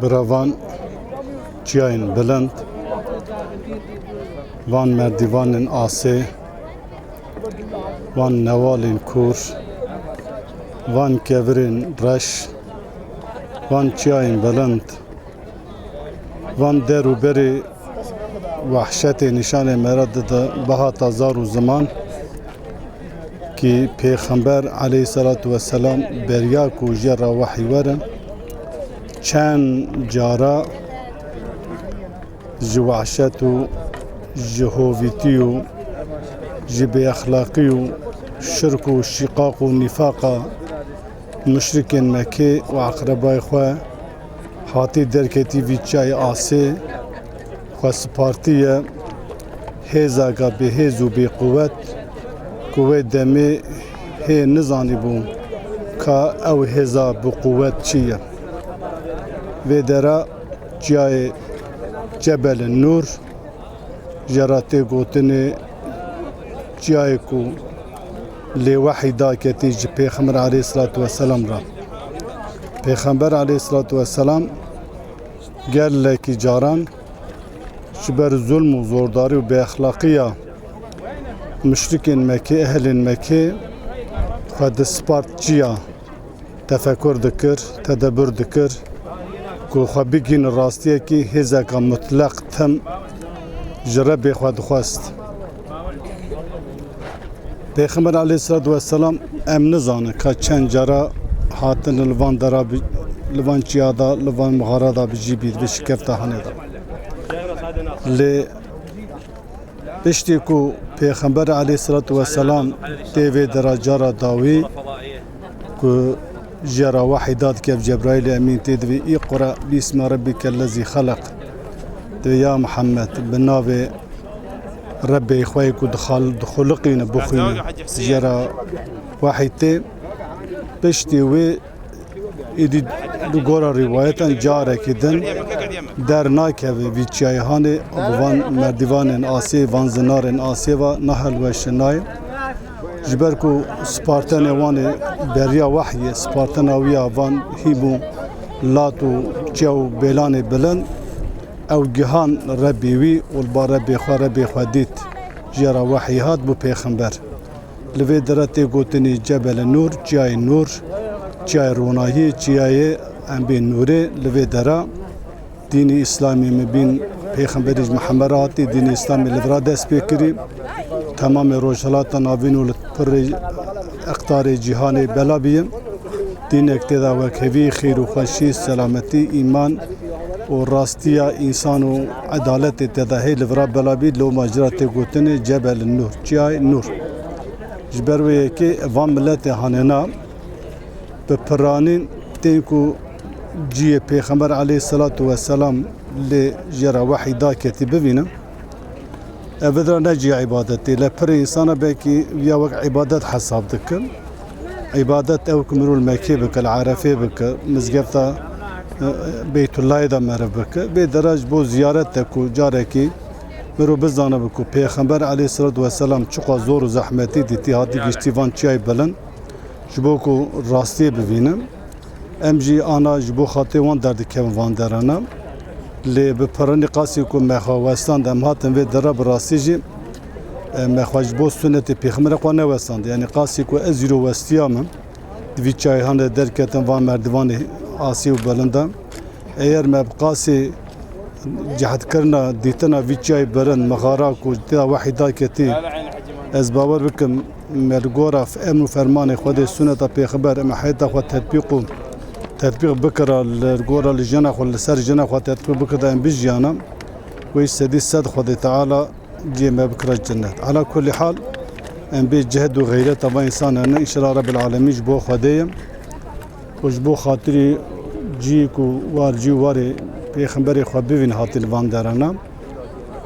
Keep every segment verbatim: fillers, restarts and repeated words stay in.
Bira van çiyayên bilind, van merdîvanên asê, van newalên kûr, van kevirên reş, van çiyayên bilind, van der û berê wehşetê nîşanê me re dide, bihata zar û ziman kî Pêxember aleyhisselatu vesselam beriya ku jê re wehî were, çend cara ji wehşet û ji hovîtî û ji bêexlaqî û şirk û şîqaq û nîfaqa muşrikên Mekê û eqrebayê xwe hatî derketî vî çiyayê asê xwe sipartiye hêzaka bêhêz û bêquwet ku wê demê hê nizanîbû ka ew hêza bi quwet çi ye. Vê dera çiyayê Cebel Nûr, jê re tê gotinê çiyayê ku lê wehî daketî ji Pêxember aleyhisselatu vesselam re. Pêxember aleyhisselatu vesselam gelekî caran ji ber zulm û zordarî û bêexlaqiya muşrikên Mekê, ehlên Mekê xwe dispart çiya tefekur dikir, tedebur dikir ku xwe bigihîne rastiyekî hêzeka mutleq tim ji Rebbê xwe dixwest. Pêxember aleyhisselatu vesselam em nizanin ka çend cara hatin li van dera bi, li van çiya da, li van mixara da bi jî bî, bi şikefta hanê da. Lê piştî ku Pêxember aleyhisselatu vesselam tê vê dera cara dawî ku jê re wehî dadike, Cebraîlê Emîn tê divê, "Îqre bîsmi rebbîkellezî xeleq." Divê, "Ya Muhammed, bi navê Rebbê xwe yê ku dixal-, dixuliqîne, bixwîne." Jê re wehî tê. Piştî wê êdî li gora rîwayetan carekî din dernakeve vî çiyayê hanê, bi van merdîvanên asê, van zinarên asê ve nahilweşe nayê. Ji ber ku spartenê wan ê beriya wehyê, spartena wî ya van hîm û lat û çiya û bêlanê bilind, ew gihan Rebbê wî û li ba Rebbê xwe, Rebbê xwe dît. Jê re wehyê hat bû pêxember. Li vê dera tê gotinê Cebel Nûr, çiyayê Nûr, çiyayê ronahiyê, çiyayê em bê nûrê. Li vê dera dînê Îslamê mibîn pêxemberî ji Mihemed re hatî, dînê Îslamê li vira dest pê kirî. Temamê Rojhilata Navîn û li pirê eqtarê cîhanê bela bîye. Dînek tê de wek hevî, xêr û xweşî, selametî, îman û rastiya însan û edaletê tê de hê li vira bela bî, loma jê re tê gotinê Cebel Nûr, çiyayê Nûr. Ji ber wê yekê van miletê hanêna bi piranîn tên ku ciyê Pêxember aleyhisselatu vesselam lê jê re wehî daketî bivînin. Ev vê dera ne cihê îbadetê. Li pirê însana belkî ya wek îbadet hesab dikin. Îbadet ew ku mirov li Mekê bike, li Erefê bike, mizgefta, e, Beytullahê de meriv bike. Vê dera ji bo ziyaret de ku carekî mirov bizanibe ku Pêxember aleyhisselatu vesselam çiqas zor û zehmetî dîtî, hatî giştî van çiyayê bilind. Ji bo ku rastiyê bivînin. Em jî ana ji bo xatirê wan derdikevin van derana. Lê bi piranî qasî ku me xwe westand, em hatin vê dera, bi rastî jî, e, me xwe ji bo sunetê pêxemberê xwe newestand. Yanî qasî ku ez îro westiya me, di vî çiyayê hanê derketim van merdîvanê asî û bilind e. Eger me bi qasî cehdkirina dîtina vî çiyayê bilind, mixara ku tê de wehî daketî, ez bawer bikim, me li gora f-, emr û fermanê Xwedê, suneta Pêxember, em heyeta xwe tetbîq û tetbîq bikira, li gora li jina xwe, li ser jina xwe tetbîq bikirda, em bijiyana, wê sedî sed Xwedê Teala cihê me bikira cennet. Ala kulî hal, em bê cehd û xeyreta van însan hene, înşallah Rebbil Alemîn ji bo Xwedê ye. Û ji bo xatirî cî ku war cî û warê pêxemberê xwe bivîn hatî li van derana.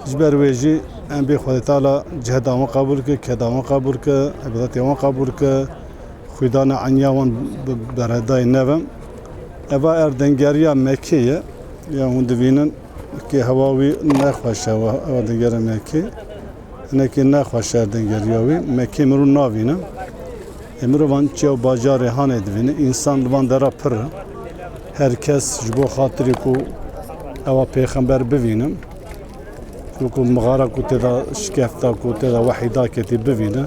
Ji ber wê jî em bê Xwedê Teala cehda wan qebûl ke, keda wan qebûl ke, îbadetê wan qebûl ke, xwîdana eniya wan bi beredayê nebe. Eva erdengeriya Mekê ye, ya hûn divînin. Kê hewa wî ne xweş e, ew erdengera Mekê. Hinekî ne xweş e erdengeriya wî. Mekê mirov navîne. Ê mirovan çiya û bajarê hanê divîne. Însan li van dera pir e. Her kes ji bo xatirê ku ewa pêxember bivînin, ku, ku mixara ku tê de şikefta ku tê de wehî daketî bivîne,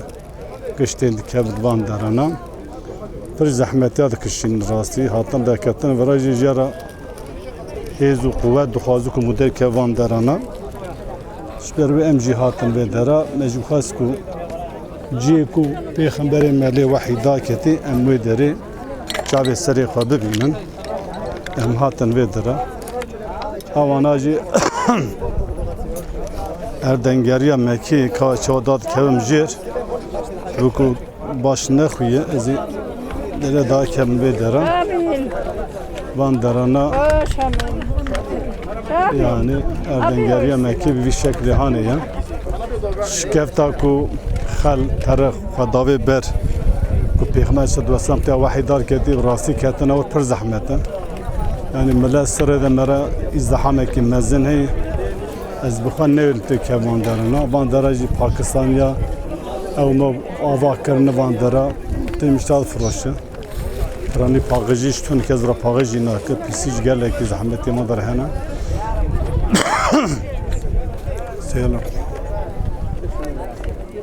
giştên dikevin van derana. Pir zehmetiya dikişînin rastî. Hatin derketin vira jî jê re hêz û quwet dixwaze ku mû derke van derana. Ji ber wê em jî hatin vê dera. Me jî xwest ku cihê ku pêxemberê me lê wehî daketî, em wê derê çavê serê xwe bibînin. Em hatin vê dera. Ewana jî erdengeriya Mekî ka çawa dadikevim jêr. Wekû baş nexuye, ez ê dere dakevim vê dera. Amîn. Van derana. Baş, amîn. Amîn. Yani erdengeriya Mekî bi vî şeklê hanê ye. Şikefta ku xel tere xwe davê ber ku Pêxember sallallahu aleyhi ve sellem te wehî dar ketî, rastî ketina wir pir zehmet e. Yani millet sirê de mere îzdihamekî mezin heye. Ez bi xwe newêrim tê ke van derana. Van dera jî Pakistaniya ew me ava kirine van dera tê mişta difiroşe. Piranî paxijî ji tun kes re paxijî nake. Pîsî ji gelekî zehmetê me derhene. Seyla.